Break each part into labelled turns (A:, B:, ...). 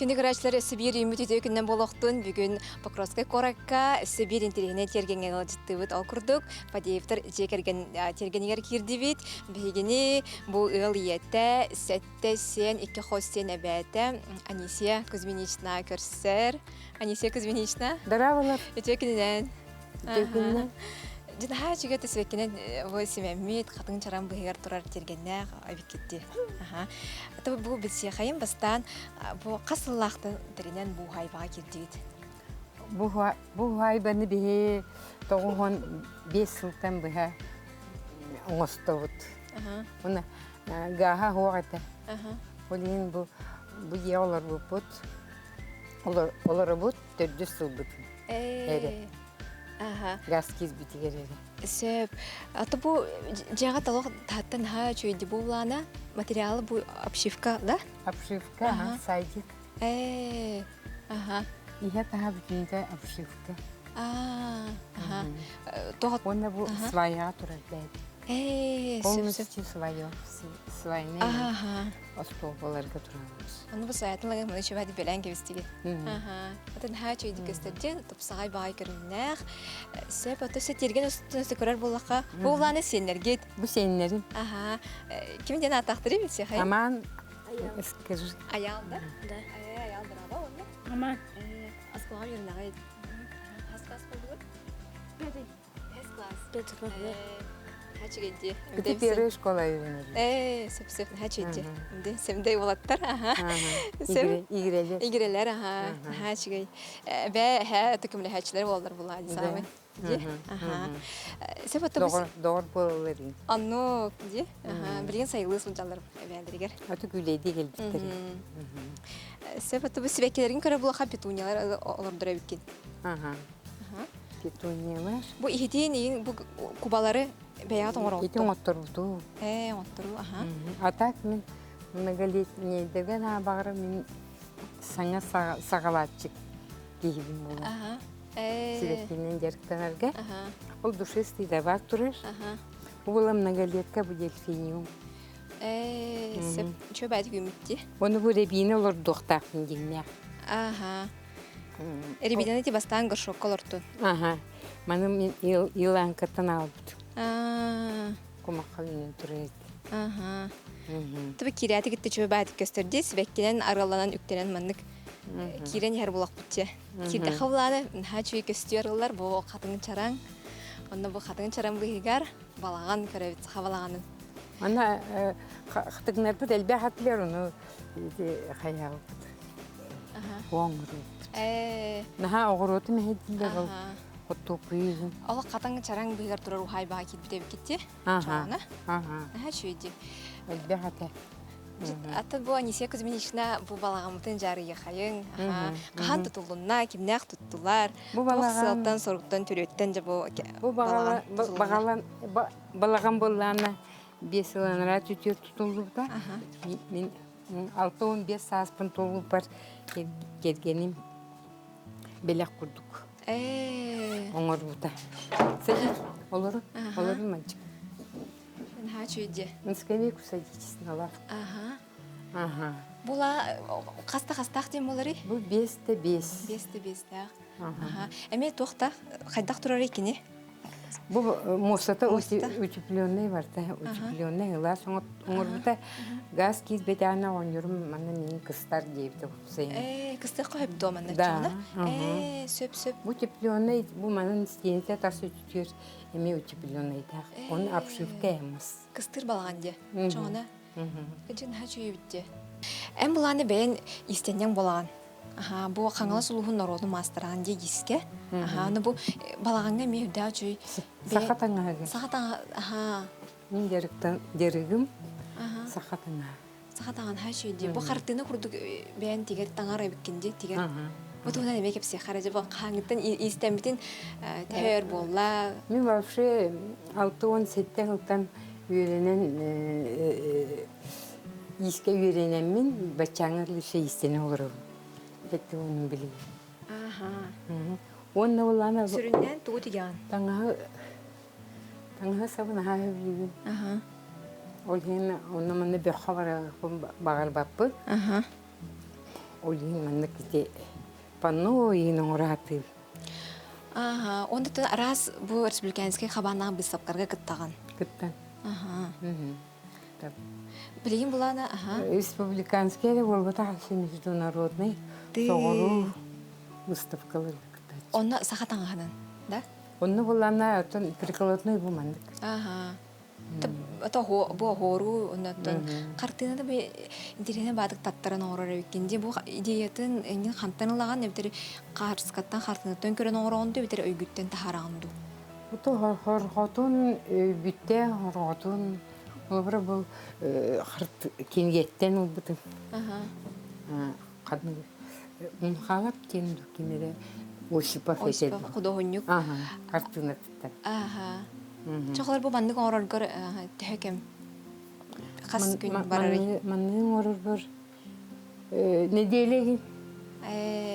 A: Күндү көрөөччүлэр өссө биир үүммүт үтүө күнүнэн буолуохтун. Бүгүн Покровскай куоракка өссө биир интэриэһинэй тиэргэҥҥэ ыалдьыттыыбыт. Ол курдук, Фадеевтар дьиэ кэргэн тиэргэнигэр киирдибит. Биһигини бу ыал ийэтэ, сэттэ сиэн, икки хос сиэн эбээтэ Анисия Кузьминична көрсөр. Анисия Кузьминична.
B: Здравствуйте.
A: Үтүө күнүнэн.
B: Үтүө күнүнэн.
A: Дьинаһаа үчүгэй төсүөккинэн бу симэммит хатыҥ чаран быһыгар турар тиэргэннээх эбиккитти. Аха. Ата бу билсиэхэйим бастаан бу хас сыллаахтан тэринэн бу уһаайбаҕа киирдигит?
B: Бу уһаайбаны биһи 95 сылтан быһа оҥостобут. Уна гааһа суох этэ. Ол иһин бу бу дьиэ олорбуппут. Олоробут төрдүс сылбытын. Эрэ.
A: Аха.
B: Газ киирбитигэр эрэ.
A: Сөп. А то бу дьиэҕэ толох таһаттан наһаа үчүгэйди буоллаана. Материалы бу обшивка, да?
B: Обшивка, ага, сайдик.
A: Э, ага.
B: Иһэ таһа бүтүнүтэ обшивка.
A: А, ага. Тоҕо
B: Уонна бу свая турар бэйт.
A: Э,
B: Полностью свое, свайный
A: Ага.
B: остуолбаларга турабыз.
A: Ону бу сайатын лаган маны чөбәди бэлэн кэбистигит. Аха. Атын ха чөйдү көстөрден тупсаҕай баай көрүннээх. Сөп ото сетирген устун көрөр буоллахха бу улааны сиэннэргит.
B: Бу сиэннэрим.
A: Аха. Ким диэн ааттаахтарый билсиэхэй?
B: Аман скажи.
A: Аял да?
C: Да.
A: Аял браво онно.
C: Аман.
A: Осколаҕа үөрэнэҕит. Хас класс болдугут?
C: Пятый.
A: Пять класс.
C: Пятый класс, да.
A: Хачыгайди.
B: Это первая школа үйренеді.
A: Э, сөп-сөп, хачыгайди. Инде семдей болаттар, аха. Сем
B: Игрелер.
A: Игрелер, аха. Хачыгай. Бә, хә, төкүмле хачылар болар була, самый. Ди. Аха. Сөп ото
B: Доҕор, доҕор буолалар.
A: Анну, ди. Аха, билген сайылыы сылдьаллар эбээлэригэр.
B: Аты күлэйди келбиттер.
A: Сөп ото бу сибэккилэрин көрө булаха петуниялар олордор эбиккин.
B: Аха. Петуниялар.
A: Бу иһитиин иин бу кубалары бэйэҕит оҥороҕут.
B: Ити оҥотторбуту.
A: Ээ, оҥотторуу, аха.
B: А так мин многолетнейдергэ наабаҕара мин саҥа саҕалааччы киһибин буолар.
A: Аха. Ээ.
B: Сибэккинэн дьарыктанарга.
A: Аха.
B: Ол душистый табак турар.
A: Аха.
B: Бу была многолетка бу дельфиниум.
A: Ээ, сөп үчүгэй баайдык үүммүт дии.
B: Ону бу рябина олордуохтаахпын дьиҥнээх.
A: Аха. Рябинаны ти бастаан горшокка олортун.
B: Аха. Маны мин Иланкаттан аалбыт.
A: Аа.
B: Кумахха үүнэн турар
A: Аха. Түбэ киирээти кытта үчүгэй баайдык көстөр дии, сибэккинэн арыалланан үктэнэн маннык киирэн иһэр булахпыт дьэ. Киирдэххэ булааны наһаа үчүгэй көстүү арыллар бу хатыҥ чараҥ. Онно бу хатыҥ чараҥ быыһыгар балаҕан көрөбүт саха балаҕанын.
B: Ана хатыҥнарбыт элбэх этилэр, ону ити хайаабыт. Оҥоруубут. Наһаа оҕуруоту мэһэйдииллэр ол хортуоппуйу.
A: Олох хатаҥ чараҥ быһыгар турар уһаайбаҕа киирбит эбиккит
B: Аха.
A: Аха. Наһаа үчүгэй
B: Элбэх этэ.
A: Аты бу Анисия Кузьминична бу балаҕаммытын дьаарыйыахайыҥ. Хаһан тутуллунна, кимнээх туттулар?
B: Бу
A: Туох сыалтан, соруктан, төрүөттэн дьэ бу
B: Бу балаҕан балаҕан буоллаана биэс сыл анараа түтүөр тутуллубута. Мин 65 сааспын туолбуппар кэргэним бэлэх курдук оҥорбута. Садись, олорун, олорун мальчик.
A: Наһаа үчүгэй
B: На скамейку садитесь на лавку.
A: Ага.
B: Ага.
A: Була хаста хастаах диэн буоларый?
B: Бу биэстэ биэс.
A: Биэстэ биэстээх. Ага. Эмиэ туохтаах хайдах турарый кини?
B: Бу муостата утепленный барта, утепленный ылаас оҥорбута. Газ киирбэтэҕинэ оҕонньорум манна миин кыстар диэбитэ сайын.
A: Ээ, кыстыахха сөп дуо манна
B: Да.
A: Ээ, сөп сөп.
B: Бу утепленный, бу манын стенэтэ тас өттүгэр эмиэ утепленныйдаах. Оны обшивка эмас.
A: Кыстыыр балаҕан дии. Чоҕуна. Кыдьык наһаа үчүгэй дии. Эн булааны бэйэн истэнньэҥ буолаҕын. Аха, бу Хаҥалас улууһун норуотун маастараҕын дии гискэ. Аха, аны бу балаҕаҥҥа эмиэ үрдээх үчүгэй.
B: Саха таҥаһыгар.
A: Саха таҥаһа, аха.
B: Мин дьарыктан дьарыгым саха таҥаһа.
A: Саха таҥаһа үчүгэй дии. Бу хартыына курдук бэйэн тигэр таҥар эбиккин дии, тигэр. Бу туһунан эмиэ кэпсиэххэ эрэ дьэ бу хаһааҥҥыттан иистэммитин төһө өр буолла?
B: Мин вообще 67 сылтан үөрэнэн иискэ үөрэнэммин баччааҥҥа дылы иистэнэ олоробун. Эттэ уонун билигин.
A: Аха.
B: Уонна улаана
A: Сүрүннээн тугу тигэҕин?
B: Таҥаһы таҥаһы сабын аһаа сөбүлүүбүн.
A: Аха.
B: Ол иһин онно манна бөххө барыахпын баҕарбаппын.
A: Аха.
B: Ол иһин маннык ити панно иһин оҥораатыы.
A: Ааха, онно араас бу республиканскай хабааннаах быыстапкаларга кыттаҕын.
B: Кыттан.
A: Аха. Билигин булаана, аха.
B: Республиканский эрэ буолбатах, международный соҕуруу выставкаларга кыттааччы.
A: Онно саха таҥаһынан, да?
B: Онно булаана оттон приколотной бу маннык.
A: Аха. Бу оһуоруу, оннуттан хартыынада бу интэриэһинэй баатык таттаран оҥорор эбиккин дии. Бу идеятын эҥин хантан ылаҕын эбэтэр хаарыскаттан хартыынаттан көрөн оҥороҕун дуу эбэтэр өйгүттэн таһаараҕын дуу?
B: Бу хорҕотун өйбүттэ хорҕотун холобура бу кинигэттэн ылбытым. Ханнык Мунхалап диэн ким эрэ Осипов этэ.
A: Осипов худуоһунньук.
B: Хартыынатыттан.
A: Аха. Чохолор бу маннык оҥороргор төһө кэм хас күн барарый?
B: Маннык оҥорорбор неделя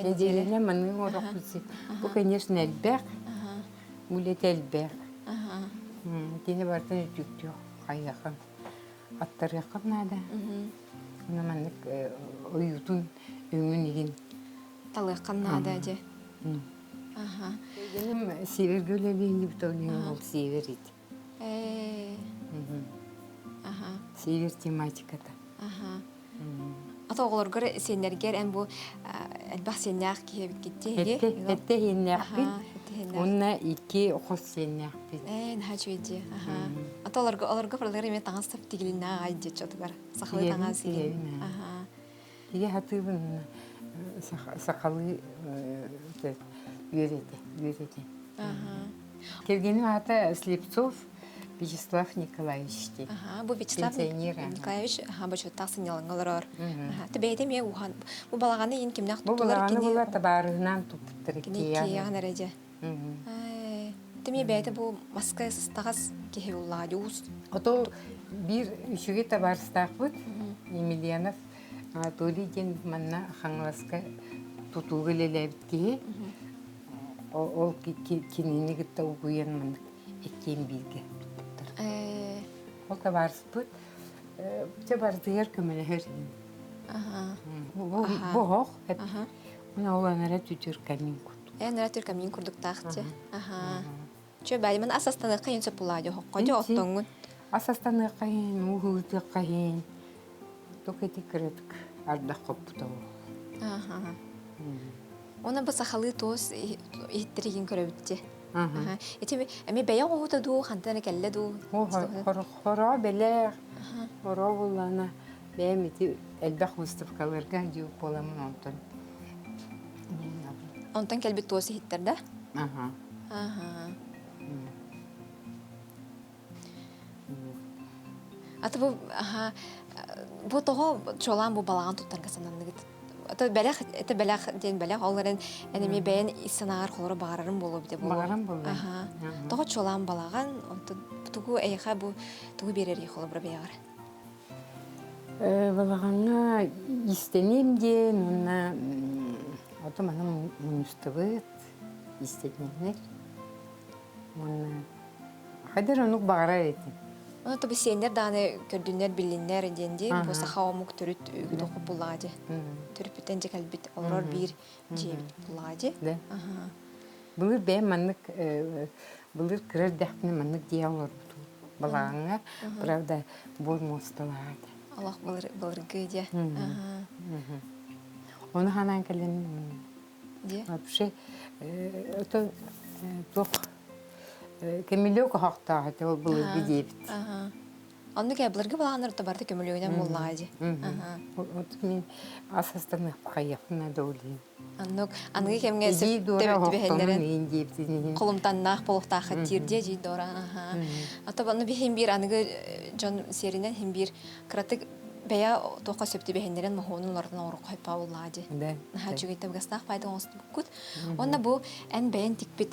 B: неделяне маннык оҥорохпут Бу, конечно, элбэх. Үлэтэ элбэх. Кини барытын үтүктүөх хайыахан аттарыаххын наада. Уна маннык ойуутун өҥүн игин
A: талыаххын наада дьэ. Аха.
B: Кэргэним севергэ үлэлиир ол север ит.
A: Э. Аха.
B: Север тематиката.
A: Аха. Ата оҕолоргор сиэннэргэр эн бу элбэх сиэннээх киһи эбиккит
B: Этте этте иһиннээхпин. Уонна икки хос сиэннээхпин.
A: Ээ, наһаа үчүгэй дии. Аха. Ата олорго олорго барылар эмиэ таҥас сап тигилиннээх аҕай дии чотугар. Сахалыы таҥас
B: Тигэбин.
A: Аха.
B: Тигэ хатыыбын сахалыы үөрэтэ, үөрэтэ. Кэргэним аата Слепцов Вячеслав Николаевич диэн.
A: Бу Вячеслав Николаевич бочуоттаах сынньалаҥҥа олорор. Бэйэтэ эмиэ уһан. Бу балаҕаны иин кимнээх
B: Бу балаҕаны була табаарыһынаан туппуттар
A: Кини киэҕин эрэ дьэ. Тэмиэ бэйэтэ бу маска сыстаҕас киһи уллаҕа уус.
B: Ото биир үчүгэй табаарыстаахпыт Емельянов Анатолий диэн манна Хаҥаласка тутууга үлэлээбит киһи. Ол кинини кытта угуйан маннык иккиэн бииргэ туппуттар. Ол табаарыспыт чэ барытыгар көмөлөһөр. Бу оһох. Уна ол анара түтүр камин курдук.
A: Э анара түр камин курдуктаах чэ. Аха. Чэ баайман ас астаныахха иһин сөп булаа дьоһокко дьэ оттоҥҥун.
B: Ас астаныахха иһин, ууһуутуохха иһин. Только ити кыратык ардах хоппута ол.
A: Аха. Уонна бу сахалыы туос иһиттэригин көрөбүт дии. Ити эми бэйэ оҥоһута дуу, хантан эрэ кэллэ дуу?
B: Хоро бэлэх, хоро буллана бэйэм ити элбэх выставкаларга дьиэ буоламмын онтон
A: Онтон кэлбит туос иһиттэр да?
B: Аха.
A: Аха. Аты бу аха бу тоҕо чуолаан бу балаҕан туттарга сананныгыт? Это бэлэх, это бэлэх диэн бэлэх, ол эрэн эн эмиэ бэйэн ис санааҕар холоро баҕарарым буолуо эбитэ буолуо.
B: Баҕарам буолла.
A: Аха. Тоҕо чуолаан балаҕан, онтон тугу эйиэхэ бу тугу биэрэрий холобура бэйэҕэр?
B: Балаҕаҥҥа иистэниэм диэн уонна ото маны мунньустубут иистэнньэҥнэр уонна хайдах оннук баҕарар этим.
A: Ону тобу сиэннэр даҕаны көрдүннэр билиннэр диэн дии бу саха омук төрүт үгүт буллаҕа дии. Төрүппүттэн дьэ кэлбит олорор биир дьиэбит буллаҕа дии.
B: Да. Былыр бэйэм маннык былыр кыра эрдэхпинэ маннык дьиэ олорбутум. Балаҕаҥҥа, правда, буор муосталаах этэ.
A: Олох былыргы дьиэ.
B: Ону ханаан кэлэн вообще это туох көмүлүөк оһохтоох этэ ол былыргы диэбит.
A: Оннук ээ былыргы балаҕаннар барыта көмүлүөгүнэн буоллаҕа дии.
B: Вот мин ас астаныахпын наада ол иһин.
A: Оннук аныгы кэмҥэ түбэһэллэрин холумтаннаах буолуохтаах диир дии дии Дора. Ата бу биһин биир аныгы дьон сиэринэн хин биир кыратык бэйэ туохха сөп түбэһиннэрин моһуонун олордон оҥоруохха сөп буоллаҕа дии. Наһаа үчүгэй табыгастаах пайда оҥостубуккут. Уонна бу эн бэйэн тикпит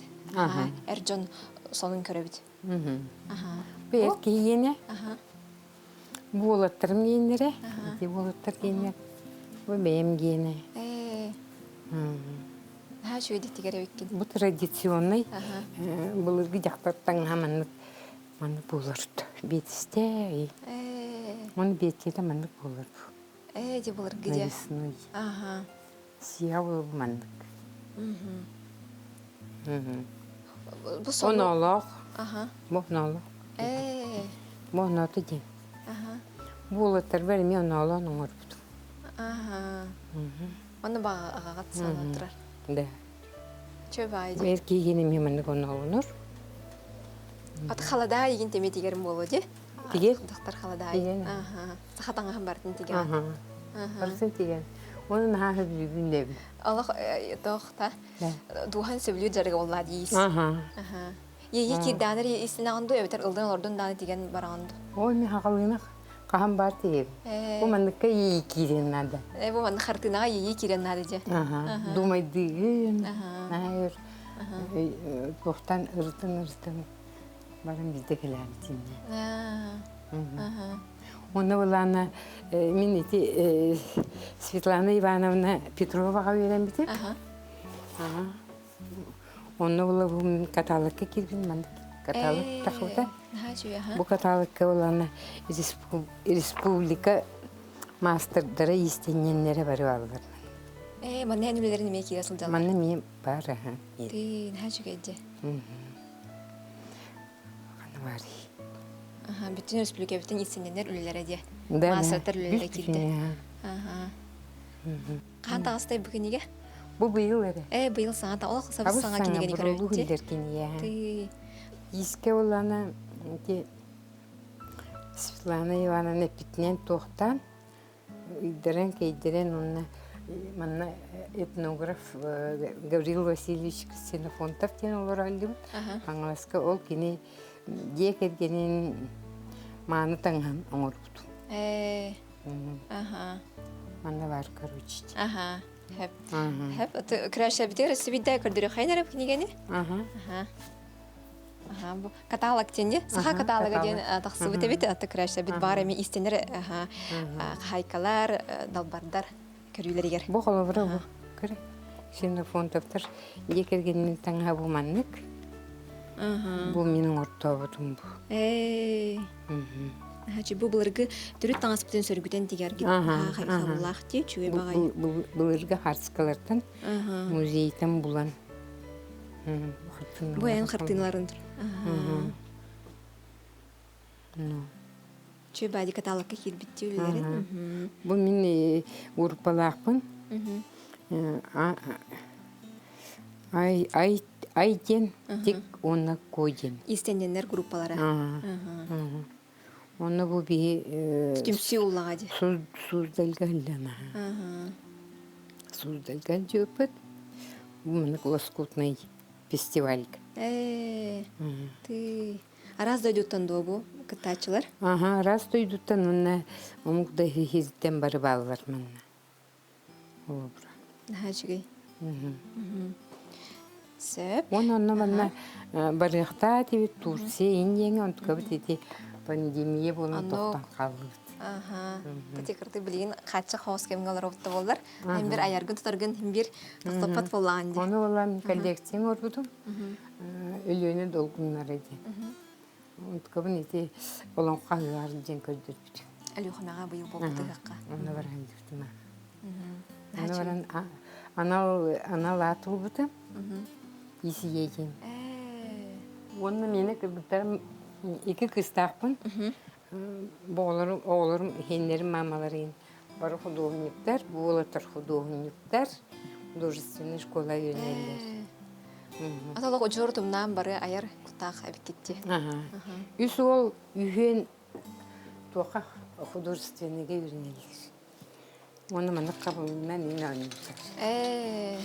A: эр дьон сонун көрөбүт.
B: Бэйэр киһиэнэ Буолаттарым гиэннэрэ, ити буолаттар гиэннэр, бу бэйэм гиэнэ.
A: Наһаа үчүгэйдик тигэр эбиккин.
B: Бу традиционный былыргы дьахтар таҥаһа маннык маннык буоларт. Биэтистэй. Оны биэттиэтэ маннык буолар.
A: Ээ, дьэ былыргы дьэ.
B: Навесной.
A: Аха.
B: Сиэҕэ буолбу маннык.
A: Бу сону...
B: Оноолоох.
A: Аха.
B: Бу оноолоох.
A: Ээ.
B: Бу оноото диэн.
A: Аха.
B: Бу уолаттарбар эмиэ оноолоон оҥорбутум.
A: Аха. Онно аҕаҕат саана турар.
B: Да.
A: Чө баай дии.
B: Эр киһини эмиэ маннык оноолонор.
A: Ат халадаа игин теме тигерим боло ди.
B: Тигер?
A: Доктор халадаа.
B: Тиген.
A: Аха. Саха таҥаһын бартын тиген.
B: Аха. Барытын тиген. Оны наһаа сөбүлүүбүн дэбин.
A: Олох тоохта дууһан сөбүлүүр дьарыга буолла диис.
B: Аха.
A: Аха. Иэйии киирдээнэр истинэҕин дуу эбэтэр ылдын олордун дааны тигэн бараҕын дуу.
B: Ой, мен хахалыынах хаһан баар тиһэбин. Бу манныкка иэйии киирэн наада.
A: Бу маннык хартыынаҕа иэйии киирэн наада дьэ.
B: Аха. Думайдыыгын. Наһаа өр туохтан ырытан-ырытан баран биирдэ кэлээбитиннэ. Онно былаана мин ити Светлана Ивановна Петроваҕа үөрэммитим. Онно була бу мин каталогка киирбин маннык каталог тахыбыта. Бу каталогка булана республика маастардара иистэнньэннэрэ бары бааллар.
A: Ээ, манна эн үлэлэрин эмиэ киирэ сылдьаллар.
B: Манна эмиэ баар аха.
A: Тыы, наһаа үчүгэй дьэ.
B: Ханна баарый?
A: Аха, бүтүн республикабытын иистэнньэннэр үлэлэрэ диэ.
B: Да,
A: Маастардар үлэлэрэ киирдэ.
B: Аха.
A: Аха. Хаһан таҕыстай бу кинигэ?
B: Бу быйыл эрэ.
A: Ээ, быйыл саҥа та олох сабыс
B: Абыс
A: саҥа
B: саҥа
A: кинигэни
B: бурулу
A: көрөбүт.
B: күллэр кинигэ.
A: Тыы.
B: Иискэ улана ити Светлана Ивановна эппитинэн туохтаан ыйдаран-кэйдэрэн уонна манна этнограф Гаврил Васильевич Ксенофонтов диэн олороллубут. Хаҥаласка ол кини дьиэ кэргэнин мааны таҥаһын оҥорбут.
A: Ээ. Аха.
B: Манна баар короче.
A: Аха. Хэп. Хэп. Крашабитер сибидда көрдөрөхайын эрэ кинигэни.
B: Аха.
A: Аха. Аха, бу каталог диэн саха каталога диэн тахсыбыт эбит аты крашабит бар эми истенер аха хайкалар далбардар көрүүлэригэр.
B: Бу холобура бу. Көрө. Ксенофонтовтар дьиэ кэргэнин таҥаһа бу маннык. Бу мин оҥортообутум бу.
A: Ээ. Хачы бу былыргы төрүт таҥаспытын сөргүтэн тигэргит хабыллаах дии үчүгэй баҕайы.
B: Былыргы харскалартан музейтан булан.
A: Бу эн хартыыналарын тур. Чү бади каталогка киирбиттии үлэлэрин.
B: Бу мин группалаахпын. Ай ай ай диэн тик уонна ко диэн.
A: Иистэнньэннэр группалара.
B: Онно бу биһи
A: Түмсүү уллаҕа дии.
B: Суздальга ыллана. Суздальга дьыппыт. Бу маннык лоскутный фестивальга.
A: Ээ, ты араас дойдуттан дуо бу кыттааччылар?
B: Аха, араас дойдуттан уонна омук да иһиттэн бары бааллар манна. Холобура.
A: Наһаа үчүгэй. Сөп.
B: Уонна онно манна барыахтаа этибит Турция Индияҥа онтукабыт ити пандемия буолан тохтон хааллыбыт.
A: Аха. Ити кырты билигин хааччах хоос кэмҥэ олоробут да буоллар. Һин бир айаргын тутаргын һин бир тохтоппот буоллаҕын дии.
B: Ону буолан коллекцияҥ оҥорбутум. Өлүөнэ долгуннара диэн. Онтукабын ити олоҥхо аһыар диэн көрдөрбүтүм.
A: Өлүөхүмэҕэ быйыл буолбут ыһыахха.
B: Онно баран дьүртүм. Онно баран анал анал аат ылбытым. ИСИЕ диэн. Уонна миэнэ кыргыттарым икки кыыстаахпын. Оҕолорум, оҕолорум иһиннэрим маамаларын бары худуоһунньуктар, буолатар худуоһунньуктар, художественнай школа үөрэнэллэр.
A: Ата олох удьуор тумнаан бары айар куттаах эбиккитти.
B: Үс уол үһүөн туоха художественныйга үөрэнэллэр. Уонна маннык хабылынан мин оонньуубут.
A: Ээ,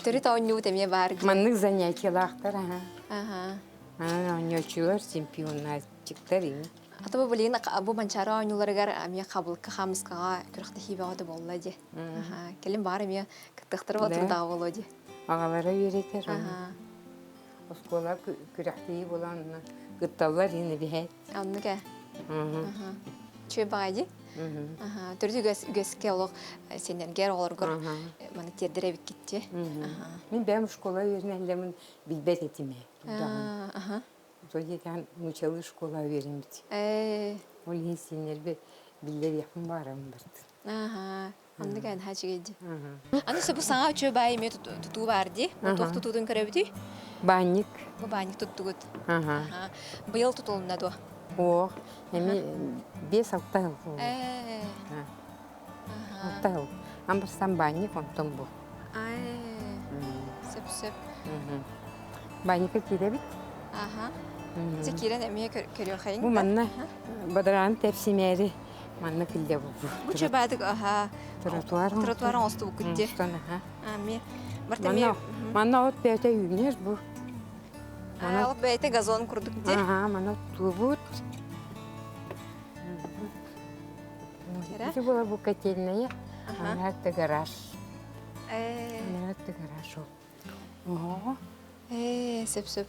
A: төрүт оонньуубут эмиэ баар дии.
B: Маннык занятиелаахтар аха.
A: Аха.
B: Анан оонньооччулар чемпионатчиктар ини.
A: Ата бу билигин бу Манчаары оонньууларыгар эмиэ хабылыкка хаамыскаҕа күрэхтэһии бөҕөтө буолла дии. Аха. Кэлин баар эмиэ кыттыахтара буолла буолуо дии.
B: Аҕалара үөрэтэр. Оскуола күрэхтэһии буолан кытталлар ини биһэт.
A: Оннук ээ. Үчүгэй баҕайы дии. Төрүт үгэс үгэскэ олох сенергер оҕолоргор маны тиэрдэр эбиккит дии.
B: Мин бэйэм школа үөрэнэллэмин билбэт этим ээ. Сол диэтээн нуучалыы школа үөрэммит. Ол иһин сиэннэрбэр биллэриэхпин баарабын бардым.
A: Оннук эн хачыгыйди. Аны сөбу саҥа үчүгэй баай эмиэ тутуу баар дии. Бу туох тутуутун көрөбүтүй?
B: Баанньык.
A: Бу баанньык туттугут. Быйыл тутулунна дуо?
B: Ох, эми 5-6 жыл. 6 жыл. Амбастан баанньык онтон бу.
A: Сөп сөп.
B: Баанньыкка киирэбит.
A: Аха. Дьэ киирэн эмиэ көрүөххэйиҥ.
B: Бу манна бадараан тэпсимээри манна киллэ бу.
A: Бу чөбаатык аха.
B: Тротуар.
A: Тротуар оҥостубуккут дии.
B: Аха.
A: Ами. Барта эмиэ.
B: Манна от бэйэтэ үүнэр бу.
A: Ол бэйэтэ газон курдук дии.
B: Аха, манна туубут. Ити була бу котельная, ана это гараж. Ана это гараж ол. Оһо.
A: Ээ, сөп-сөп.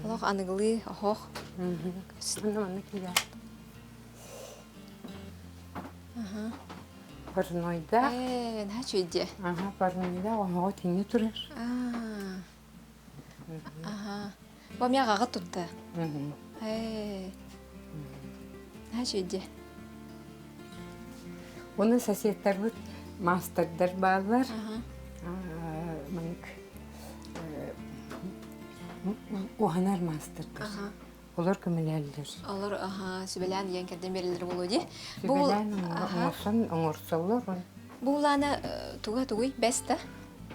A: Олох аныгылыы оһох.
B: Манна манна киирэ. Парнойда.
A: Ээ, наһаа үчүгэй
B: Аха, парнойда оһоҕо тиҥэ турар.
A: Аха. Бу эмиэ аҕаҕыт тутта. Ээ. Наһаа үчүгэй
B: Уонна соседтарбыт маастардар бааллар. Маннык уһанар маастардар. Олор көмөлөһөллөр.
A: Олор сүбэлээн ийэн кэрдэн биэрэллэр буолуо дии.
B: Сүбэлээн оҥорсон оҥорсоллор.
A: Бу улаана туга тугуй? Бэс да?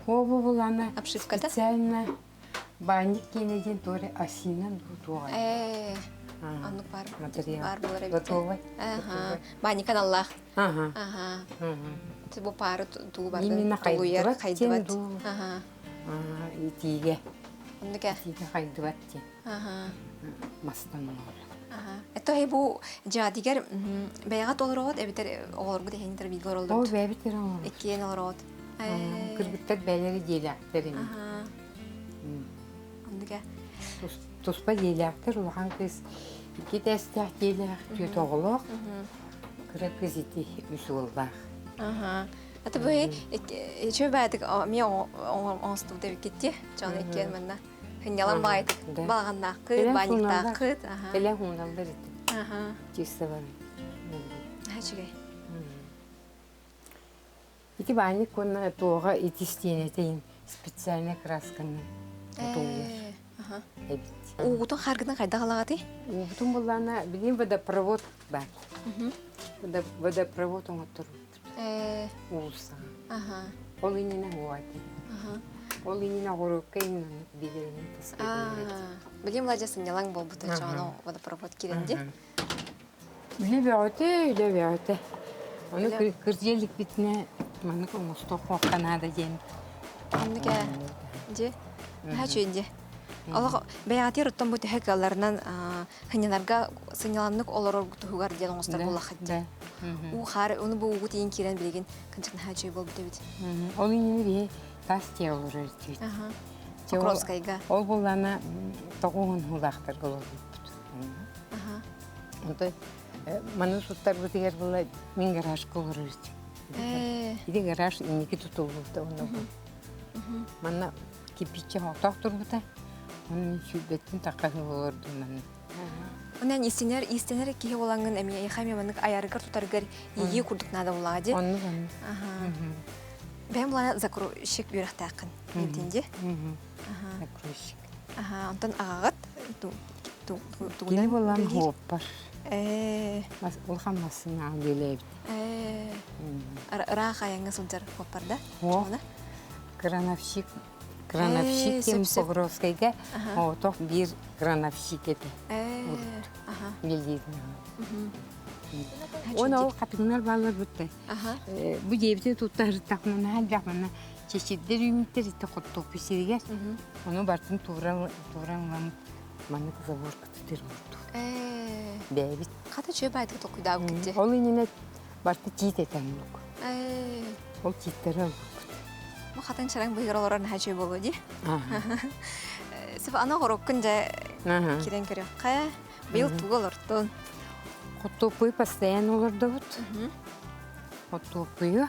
B: О, бу булаана
A: Обшивката?
B: специально баанньык киэнэ диэн туора осинан туоҕай.
A: Ээ, оннук бар
B: Материал.
A: бар буолар эбит.
B: Готовый.
A: Аха. Баанньык аналлаах.
B: Аха.
A: Аха. Бу паары туу барды
B: Именно
A: тулуйар,
B: хайдыбат диэн
A: хайдыбат.
B: дуу.
A: Аха.
B: Итиигэ.
A: Оннук ээ.
B: Итиигэ хайдыбат диэн.
A: Аха.
B: Мастан оҥорор.
A: Аха. Это бу дьаадигэр бэйэҕэ толороҕут эбэтэр оҕолоргут эһиэннэр бииргэ
B: Ол
A: олороллор?
B: бэйэбит эрэ оҥоробут.
A: Иккиэн олороҕут.
B: Кыргыттар бэйэлэрэ дьиэлээхтэр ини.
A: Аха. Оннук ээ.
B: Туспа дьиэлээхтэр улахан кыыс икки тэстээх дьиэлээх, түөрт оҕолоох, кыра кыыс ити үс уоллаах.
A: Аха. Ата бу үчүгэй баайдык эмиэ оҥостубут эбиккит дьон иккиэн манна Хынньалан баайдык балаҕаннааххыт, баанньыктааххыт.
B: Кэлэн хуналлар ити.
A: Аха.
B: Чисто бар.
A: Үчүгэй.
B: Ити баанньык уонна туоҕа ити истиэнэтин специальная красканы тутуллар эбит.
A: Уутун харгытын хайдах алаҕатый?
B: Уутун буллаана билин водопровод бар. Водопровод оҥотторбут. Уулуссаҕа. Ол иннинэ уоати. Ол иннинэ оҕуруокка иннинэ билэринэн таскайбын.
A: Билим ладьа сынньалаҥ буолбута чоно водопровод киренди.
B: Үлэ бөҕөтө, үлэ бөҕөтө. Ону кырдьыаликпитинэ маннык оҥостуох наада диэн.
A: Оннук ээ. Дьи. Наһаа үчүгэй дии. Олох бэйэҕитигэр оттон бу төһө кыалларынан сынньанарга сынньаланнык олорор туһугар диэн оҥостор буоллаххыт дии. Уу хаар ону бу уугут иин киирэн билигин кынчык наһаа үчүгэй буолбут эбит.
B: Ол иннинэ биһи тас дьиэ олорор этибит.
A: Покровскайга.
B: Ол буллана тоҕуһун хулаахтарга олорбуппут. Онто маны суттарбытыгар була мин гаражка олорор этим. Ити гараж инники тутуллубута онно бу. Манна кирпиччэ хоотоох турбута. Оны мин сүүрбэттин тахха олордум манна.
A: Онон истинэр истинэр киһи буолаҥҥын эмиэ эйиэхэ эмиэ маннык айарыгар тутаргар иэйии курдук наада буоллаҕа дии.
B: Оннук оннук.
A: Бэйэм булана закройщик үөрэхтээххин диэбитин дии.
B: Закройщик.
A: Аха, онтон аҕаҕыт
B: Кини буолан хуоппар. Улахан массыына үлэлээбит.
A: Ыраах айаҥҥа сылдьар хуоппар да?
B: Крановщик Крановщик ким Покровскайга оҕотох биир крановщик этэ. Үлэлиирин. Уонна ол хатыҥнар бааллар бутта. Бу дьиэбитин туттарыттахпына наһаа элбэх манна чэчирдэр үүммүттэр итте хортуоппуй сиригэр. Ону бартын тууран тууран ылан маннык заборка тутар оҥордум. Бэйэбит.
A: Хата үчүгэй баайдык толкуйдаабыккыт дии.
B: Ол иннинэ барыта тиит этэ оннук. Ол тииттэри ылбыппыт.
A: Бу хатыҥ чараҥ быыһыгар олорор наһаа үчүгэй буолуо дии. Сып аны оҕуруккун дьэ кирэн көрүөххэ. Быйыл тугу олортун?
B: Хортуоппуйу постоянно олордобут. Хортуоппуйу.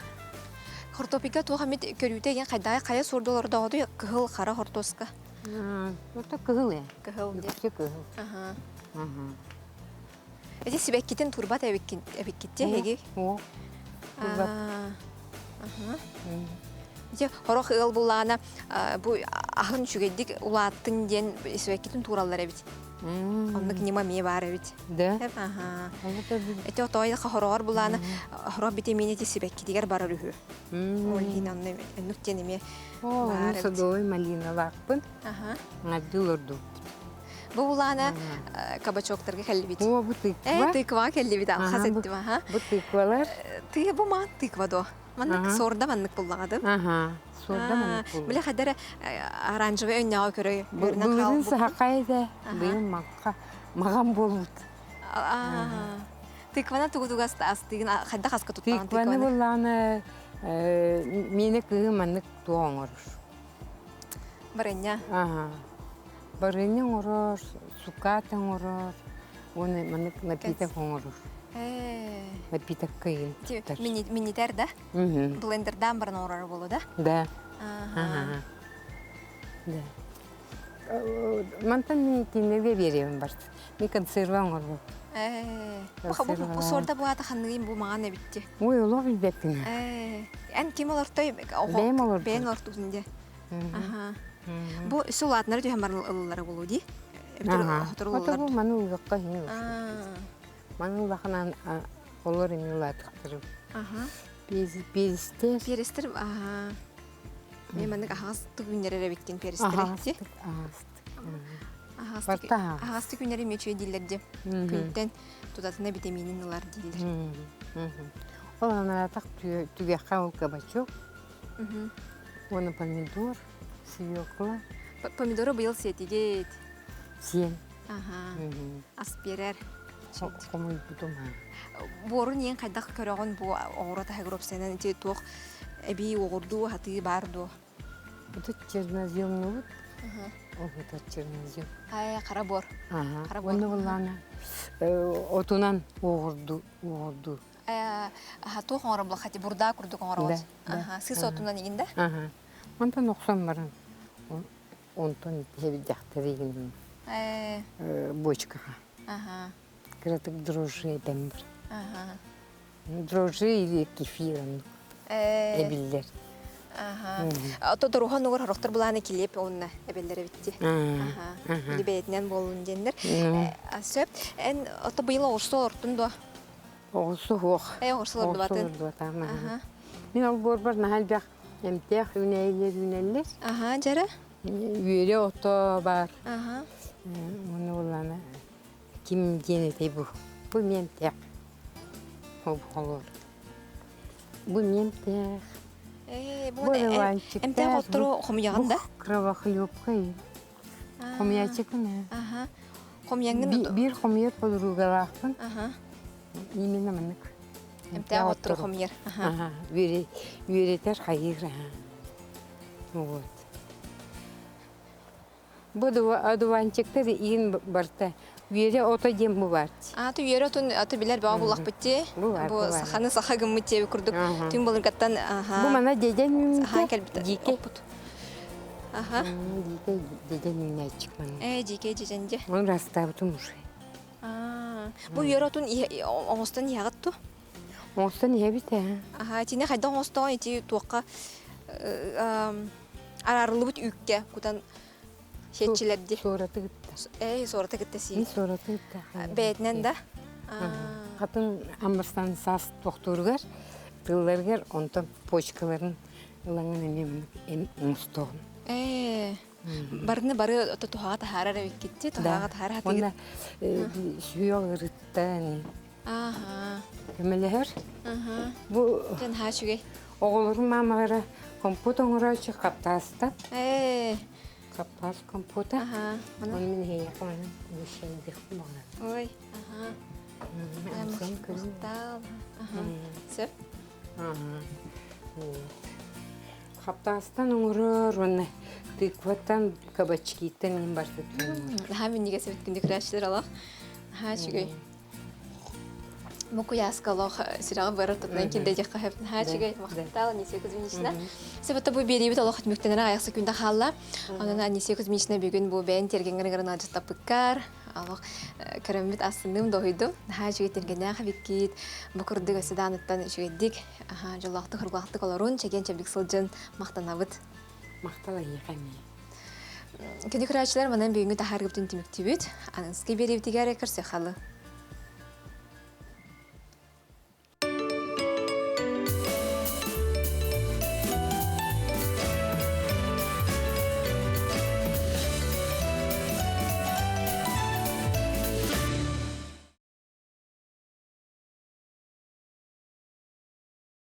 A: Хортуоппуйга туох эмит көрүүтэ диэн хайдах хайа суорду олордоҕутуй кыһыл хара хортуоска?
B: Ото кыһыл ээ.
A: Кыһыл диye.
B: Үксэ кыһыл.
A: Аха. Эти сибэккитин турбат эбиккит эбиккит эһиги?
B: О, турбат.
A: Дьэ, хорох ыал буллаҕына бу аһын үчүгэйдик улааттын диэн сибэккитин туураллар эбит. Оннук ньыма эмиэ баар эбит.
B: Да?
A: Аха. Эти отоойдохо хороҕор булаана хорох витамин эти сибэккитигэр барар үһү. Ол иһин онно оннук диэн эмиэ баар эбит.
B: Садовый малиналаахпын.
A: Аха.
B: Ҥардыы олордум.
A: Бу булаана кабачоктарга кэллибит.
B: О, бу тыква.
A: Э, тыква кэллибит, алхас эттим, аха.
B: Бу тыквалар.
A: Тыы бу маан тыква до. Маннык суорда маннык буллаҕадым.
B: Аха, суорда маннык булла.
A: Бile хадара оранжевый өннөҕө көрөй.
B: Былырын сахакай да, быйыл макка маган буолбут.
A: Тыкваны тугу тугас астыгын хайдах аска туттаҕын
B: тыкваны? Буллаҕына миэнэ кыһым маннык туох оҥорор.
A: Барынньа.
B: Аха. Барынньа оҥорор, сукаат оҥорор, уонна маннык напиток оҥорор. Напиток кыйын туттар.
A: Минитер да? Блендердаан баран оҥорор буолуо да?
B: Да. Ага. Да. Мантан мин итиннэргэ биэриэм барт. Ми консерва оҥорбут.
A: Бу суорда буата ханныгын бу маҕан эбитти.
B: Ой, олох билбэппин.
A: Эн ким олортой?
B: Бэйэм олордум.
A: Бэйэҥ олортугун дии. Аха. Бу сулаатнары түһэн баран ылыллара буолуо дии. Эбэтэр
B: Ото бу маны улахха хини Маны улаханан олор эми улаатыктарым.
A: Аха.
B: Перестер.
A: Перестер, аха. Мен маннык аһаҕас күннэр эбиккин перестер.
B: Аһаҕастык.
A: Аһаҕастык күннэри мүчүө дииллэр дии. Күнтэн тутатына витаминин ылар дииллэр.
B: Ол анаратах түгэххэ ол кабачок. Уонна помидор, свекла.
A: Помидору быйыл сиэтигит.
B: Сиэн.
A: Аха. Ас биэрэр.
B: Хомуйбутум.
A: Буорун иэн хайдах көрөҕүн бу оҕуруот аһыгар уопсайынан ити туох эбии уоҕурдуу хатыы баар дуо?
B: Бу черноземнубут. Ол чернозем.
A: Ай, хара буор.
B: Хара буор. Уонна буллаана отунан уоҕурду уоҕурдуу.
A: Туох оҥоробулла хати бурдаа курдук оҥоробут. Сыыс отунан игин да?
B: Онтон охсон баран онтон иһэбидяхтаригин бочкаҕа. Кыратык дрожжи этэн бар. Дрожжи или кефир эбиллэр.
A: Ото доруһан угар хорохтор булааны килиэп уонна эбэллэр эбитти. Били бэйэтинэн буоллун диэннэр. Сөп. Эн ото быйыл оҕурсу олортун дуо?
B: Оҕурсу суох.
A: Э, оҕурсу олордубатын.
B: Олордубатам. Мин олбуорбар наһаа элбэх эмтээх үүнээйилэр үүнэллэр.
A: Аха, дьэрэ.
B: Үөрэ ото баар.
A: Аха.
B: Уонна буллаана ким диэн этэй бу? Бу миэмтээх. Холор. Бу миэмтээх.
A: Э, бу эмтээх оттору хомуйаҕын да?
B: Кровохлебка. Хомуйааччыкпын ээ.
A: Аха. Хомуйаҥҥын
B: Биир хомуйар подругалаахпын.
A: Аха.
B: Именно маннык.
A: Эмтээх оттору хомуйар.
B: Аха. Үөрэтэр хайыыр аха. Вот. Бу одуванчиктар иин барта. Үөрэ ото диэн бу баар.
A: Ааты үөрэ отун аты билэр бөҕө буллахпыт дии. Бу саханы саха гыммыт диэби курдук түҥ былыргаттан аха.
B: Бу мана деден
A: Аха кэлбит.
B: Дикэй.
A: Оппут. Аха.
B: Дикэй деден үүнээччик маны.
A: Э, дикэй деден де.
B: Оны растаабытым уже.
A: Бу үөрэ отун оҥостон иһэҕит ту?
B: Оҥостон иһэбит ээ.
A: Аха, итини хайдах оҥостоҕун ити туохха араарыллыбыт үүккэ кутан сиэччилэрди.
B: Суораты кытта.
A: Ээ, суораты кытта сии.
B: Мин суораты кытта.
A: Бэйэтинэн да?
B: Хатын аммырсан саас тохтууругар, тылларыгар, онтон почкаларын ылаҥын эмиэ эм оҥостоҕун.
A: Ээ, барыны бары туһаҕа таһаарар эбиккитти, туһаҕа таһаарар
B: Уонна сүһүөх ырыттан
A: Ааха.
B: Көмөлөһөр. Бу
A: Дьон наһаа үчүгэй.
B: оҕолорум маамалара компот оҥорооччу хаптааста.
A: Ээ.
B: Хаптаас компота.
A: Аха.
B: Оны мин эһиэхэ манан үгэшэйдиэхпин баҕарабын.
A: Ой, аха. Махтал. Аха. Сөп.
B: Аха. Хаптаастан оҥорор уонна тыкваттан, кабачкиттан иһин барсыттан.
A: Наһаа минньигэс эбит күндү көрөөччүлэр олох. Наһаа үчүгэй. Бу куйааска олох сүрэҕи быар ортотунан киирдэ диэххэ сөп. Наһаа үчүгэй махтал Анисия Кузьминична. Себетте бу биэриибит олох түмүктэнэр аҕыйах секунда хаалла. Онон Анисия Кузьминична бүгүн бу бэйэн тиэргэҥҥэр ыҥыран ыалдьыттаппыккар олох көрөммүт астынным, доһуйдум. Наһаа үчүгэй тиэргэннээх эбиккит. Бу курдук өссө даҕаныттан үчүгэйдик, дьоллоохтук, хоргулаахтык олорун, чэгиэн-чэбдик сылдьын махтанабыт.
B: Махтал эйиэхэ эмиэ.
A: Күнү көрөөччүлэр манан бүгүҥҥү таһааргыбытын түмүктүүбүт. Аныгыскы биэриибитигэр көрсүөххэ.